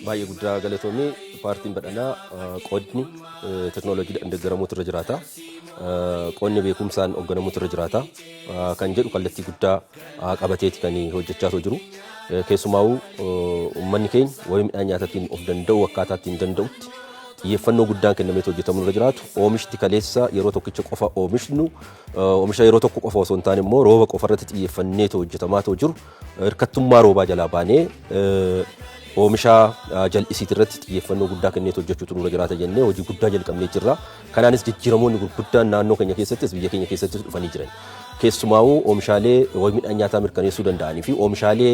Baay'ee guddaa galatoomii. Paartiin badhaadhinaa qonni teknooloojiidhaan deeggaramuutu irra jiraata. Qonni beekumsaan hoogganamuutu irra jiraata. Kan jedhu kallattii guddaa qabateeti kan hojjechaa jiru. Keessumaa'uu uummanni keenya wabii midhaan nyaataatiin of danda'u akkaataa ittiin danda'utti xiyyeeffannoo guddaan kennameet hojjetamu irra jiraatu. Oomishti kaleessa yeroo tokkicha qofa oomishnu, oomisha yeroo tokko qofa osoo hin taane immoo rooba qofa irratti xiyyeeffanneet hojjetamaa jiru. Hirkattummaa roobaa jalaa baanee oomisha jal'isiitii irratti xiyyeeffannoo guddaa kenneet hojjechuutu nurra jiraata jennee hojii guddaa jalqabnee jirra. Kanaanis jijjiiramoonni gurguddaan naannoo keenya keessattis biyya keenya keessattis dhufanii jiran. Keessumaa'uu oomishaalee wabii midhaan nyaataa mirkaneessuu danda'anii fi oomishaalee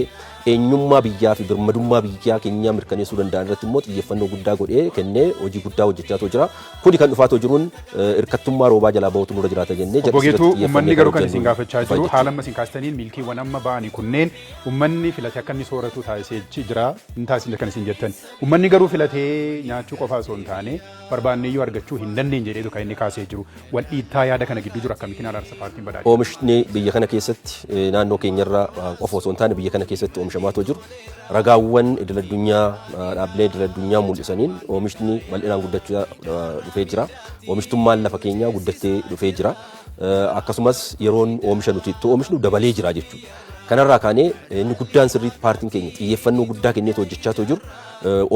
eenyummaa biyyaa fi birmadummaa biyyaa keenyaa mirkaneessuu danda'an irratti immoo xiyyeeffannoo guddaa godhee kennee hojii guddaa hojjechaa jira. Kuni kan dhufaa jiruun hirkattummaa roobaa jalaa bahuutu nurra jiraata jennee Obbo Geetuu, uummanni garuu kan isin gaafachaa jiru haala amma isin kaastaniin milkiiwwan amma ba'anii kunneen uummanni filatee akka inni sooratu taasisee jira hin taasisne kan isin jettan. Uummanni garuu filatee nyaachuu qofaa osoo hin taane barbaanneeyyuu argachuu hin dandeenye jedheetu kan inni kaasee jiru. Wal dhiittaa yaada kana gidduu jiru akkamittiin araarsa paartiin badhaadhinaa? Oomishni biyya kana keessatti naannoo keenyarra qofa osoo hin taane biyya kana keessatti oomishamaa jiru. Ragaawwan idil addunyaa, dhaabbilee idil addunyaa mul'isaniin oomishni bal'inaan guddachaa dhufee jira. Oomishtummaan lafa keenyaa guddattee dhufee jira. Akkasumas yeroon oomisha nuti itti oomishnu dabalee jira jechuudha. Kanarraa kaanee inni guddaan sirriitti paartiin keenya xiyyeeffannoo guddaa kenneet hojjechaa jiru.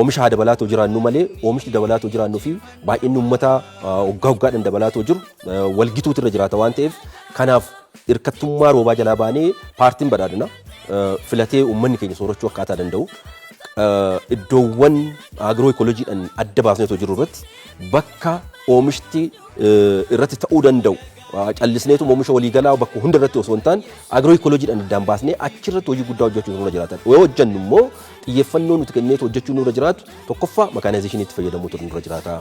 Oomisha haa dabalaatoo jiraannu malee oomishni dabalaatoo jiraannuu fi baay'inni uummataa waggaa waggaadhaan dabalaatoo jiru walgituutu irra jiraata waan ta'eef, kanaaf hirkattummaa roobaa jalaa baanee paartiin badhaadhina filatee uummanni keenya soorachuu akkaataa danda'u iddoowwan agiroo ikolojiidhaan adda baasneetoo jiru irratti bakka oomishti irratti ta'uu danda'u callisneetu oomisha waliigalaa bakka hunda irratti osoo hin taane agiroo ikolojiidhaan addaan baasnee achirratti hojii guddaa hojjechuu nurra jiraatan. Yoo hojjennu immoo xiyyeeffannoo nuti kenneetu hojjechuu nurra jiraatu tokkoffaa makaanaayizeshiniitti fayyadamuutu nurra jiraata.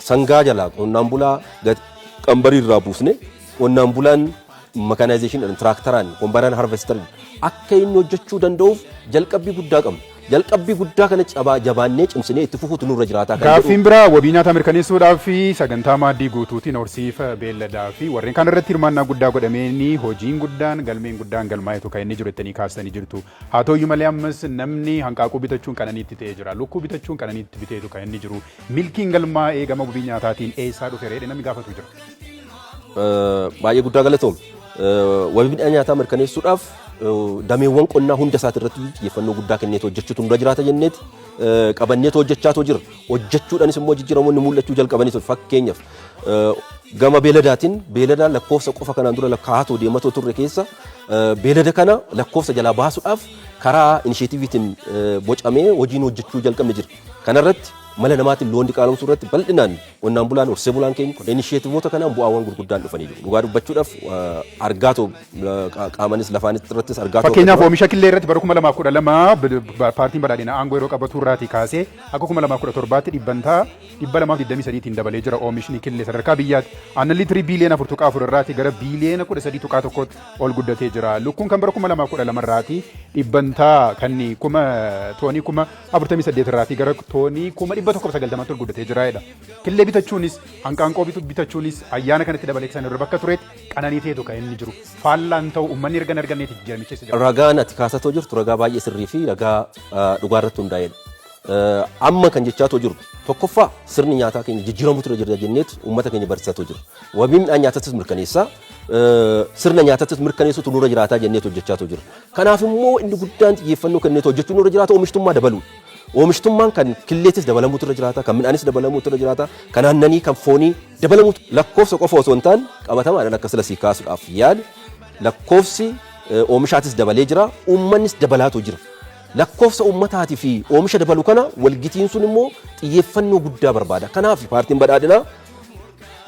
Sangaa jalaa qonnaan bulaa qambarii irraa buusne qonnaan bulaan makaanaayizeshiniidhaan, tiraaktaraan, combine harvesteriin akka inni hojjechuu danda'uuf jalqabbii guddaa qabna. Jalqabbii guddaa kana cabaa jabaannee cimsinee itti fufuutu nurra jiraata. Gaaffiin biraa wabii nyaataa mirkaneessuudhaaf fi sagantaa maaddii guutuutiin horsiisa beelladaa fi warreen kaan irratti hirmaannaa guddaa godhameen hojiin guddaan, galmeen guddaan galmaa'etu kan inni jiru jettanii kaastanii jirtu. Haa ta'uyyuu malee ammas namni hanqaaquu bitachuun qananiitti ta'ee jira. Lukkuu bitachuun qananiitti biteetu kan inni jiru. Milkiin galmaa'ee gama wabii nyaataatiin eessaa dhufe reedhe namni gaafatu jira. Baay'ee guddaa galatoom. Wabii midhaan nyaataa mirkaneessuudhaaf dameewwan qonnaa hunda isaati irratti xiyyeeffannoo guddaa kenneet hojjechuutu nurra jiraata jenneet qabanneet hojjechaatoo jira. Hojjechuudhaanis immoo jijjiiramoonni mul'achuu jalqabanii ture. Fakkeenyaaf gama beeladaatiin beelada lakkoofsa qofa kanaan dura lakkaa'atoo deematoo turre keessa beelada kana lakkoofsa jalaa baasuudhaaf karaa inisheetiiviitiin bocamee hojiin hojjechuu jalqabne jira. Kanarratti mala namaatiin loon diqaalomsuu irratti bal'inaan qonnaan bulaan, horsee bulaan keenya inisheetiivoota kanaan bu'aawwan gurguddaan dhufanii jiru. Dhugaa dubbachuudhaaf argaatoo qaamanis lafaanis irrattis argaatoo. Fakkeenyaaf oomisha killee irratti bara 2012 paartiin badhaadhinaa aangoo yeroo qabatu irraatii kaasee akka 2017tti dhibbantaa 223tiin dabalee jira oomishni killee sadarkaa biyyaatti. Aannan liitirii biiliyoona 4.4 irraatii gara biiliyoona 13.1tti ol guddatee jira. Lukkuun kan bara 2012 irraatii dhibbantaa kan kuma toonii 48,000 irraatii gara toonii 190,000tti ol guddatee jira jedha. Killee bitachuunis hanqaanqoo bitachuunis ayyaana kanatti dabalee kan irra bakka turetti qananii ta'etu kan inni jiru. Faallaan ta'u uummanni erga hin arganneeti jijjiiramicha isa jira. Ragaan ati kaasatoo jirtu ragaa baay'ee sirrii fi ragaa dhugaa irratti hundaa'edha. Amma kan jechaatoo jiru tokkoffaa sirni nyaataa keenya jijjiiramuutu irra jira jenneetu uummata keenya barsiisatoo jiru. Wabii midhaan nyaatattis mirkaneessaa, sirna nyaatattis mirkaneessuutu nurra jiraataa jenneetu hojjechaatoo jira. Kanaaf immoo inni guddaan xiyyeeffannoo kenneetu hojjechuu nurra jiraata oomishtummaa dabaluudha. Oomishtummaan kan killeetis dabalamuutu irra jiraata, kan midhaanis dabalamuutu irra jiraata, kan aannanii, kan foonii dabalamuutu lakkoofsa qofa osoo hin taane qabatamaadhaan akka sila sii kaasuudhaaf yaale lakkoofsi oomishaatis dabalee jira, uummannis dabalaatu jira. Lakkoofsa uummataatii fi oomisha dabalu kana walgitiin sun immoo xiyyeeffannoo guddaa barbaada. Kanaaf paartiin badhaadhinaa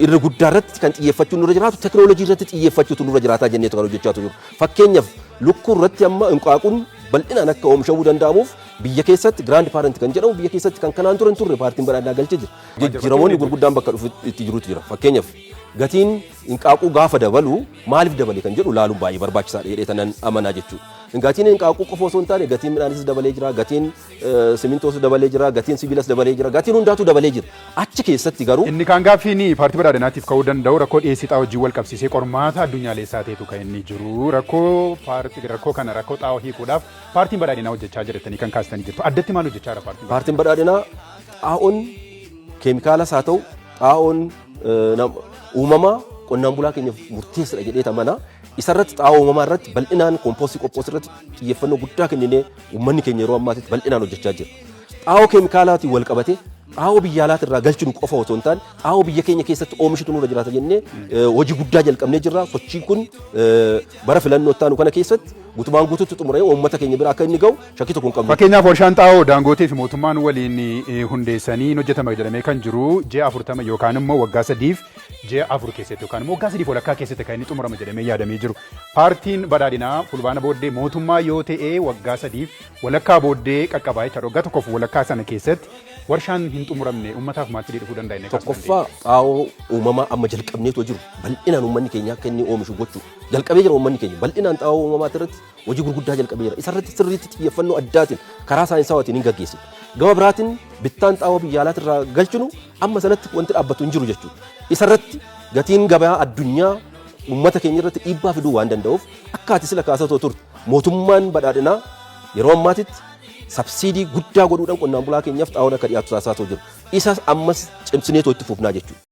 irra guddaa irratti kan xiyyeeffachuun nurra jiraatu teknoolojii irratti xiyyeeffachuutu nurra jiraataa jenneetu kan hojjechaa jiru. Fakkeenyaaf lukkuu irratti amma inqaaquun bal'inaan akka oomishamuu danda'amuuf biyya keessatti grand parent kan jedhamu biyya keessatti kan kanaan dura hin turre paartiin badhaadhinaa galchee jira. Jijjiiramoonni gurguddaan bakka dhufu itti jirutu jira. Fakkeenyaaf gatiin inqaaquu gaafa dabalu maaliif dabale kan jedhu laaluun baay'ee barbaachisaadha jedhee tanan amanaa jechuudha. Gatiin inqaaquu qofa osoo hin taane gatiin midhaanis dabalee jira, gatiin simintoos dabalee jira, gatiin sibiilas dabalee jira, gatiin hundaatu dabalee jira. Achi keessatti garuu Inni kaan gaaffiin paartii badhaadhinaatiif ka'uu danda'u rakkoo dhiyeessii xaa'oo wajjin wal qabsiisee qormaata addunyaalessaa ta'etu kan inni jiru. Rakkoo paartii rakkoo kana, rakkoo xaa'oo hiikuudhaaf paartiin badhaadhinaa hojjechaa jira jettanii kan kaastanii kaastanii jirtu. Addatti maal hojjechaa jira paartiin? Paartiin Badhaadhinaa xaa'oon keemikaalas haa ta'u xaa'oon uumamaa qonnaan bulaa keenyaaf murteessaadha jedhee amana. Isarratti, xaa'oo uumamaa irratti bal'inaan, koompoostii qophoosii irratti xiyyeeffannoo guddaa kenninee uummanni keenya yeroo ammaatitti bal'inaan hojjechaa jira. Xaa'oo keemikaalaatiin wal qabatee xaa'oo biyya alaatii irraa galchinu qofa otoo hin taane, xaa'oo biyya keenya keessatti oomishitu nurra jiraata jennee hojii guddaa jalqabnee jirra. Sochiin kun bara filannoo itti kana keessatti guutumaan guututti xumuree uummata keenya bira akka inni ga'u shakkii tokko hin qabnu. Fakkeenyaaf, warshaan xaa'oo Daangootee fi mootummaan waliin hundeessanii hojjetama jedhamee kan jiru ji'a 40 yookaan immoo waggaa 3 fi ji'a 4 keessatti yookaan immoo waggaa 3 fi walakkaa keessatti kan inni xumurama jedhamee yaadamee jiru. Paartiin Badhaadhinaa fulbaana booddee mootummaa yoo ta'e waggaa 3f walakkaa booddee qaqqabaa jechaadha. Waggaa tokkoof walakkaa sana keessatti warshaan hin xumuramne uummataaf maal fidee dhufuu danda'a inni kaasuu? Tokkoffaa, xaa'oo uumamaa amma jalqabneetoo jiru bal'inaan uummanni keenya akka inni oomishu gochuu jalqabee jira. Uummanni keenya bal'inaan xaa'oo uumamaa irratti hojii gurguddaa jalqabee jira. Isarratti sirriitti xiyyeeffannoo addaatiin karaa saayinsawaatiin hin gaggeessine. Gama biraatiin bittaan xaa'oo biyya alaatii irraa galchinu amma sanatti wanti dhaabbatu hin jiru jechuudha. Isarratti gatiin gabaa addunyaa uummata keenya irratti dhiibbaa fiduu waan danda'uuf, akka ati sila kaasatoo turte, mootummaan Badhaadhinaa yeroo ammaatitti sabsiidii guddaa godhuudhaan qonnaan bulaa keenyaaf xaa'oon akka dhiyaatu taasisaa jiru. Isas ammas cimsineetoo itti fufnaa jechuudha.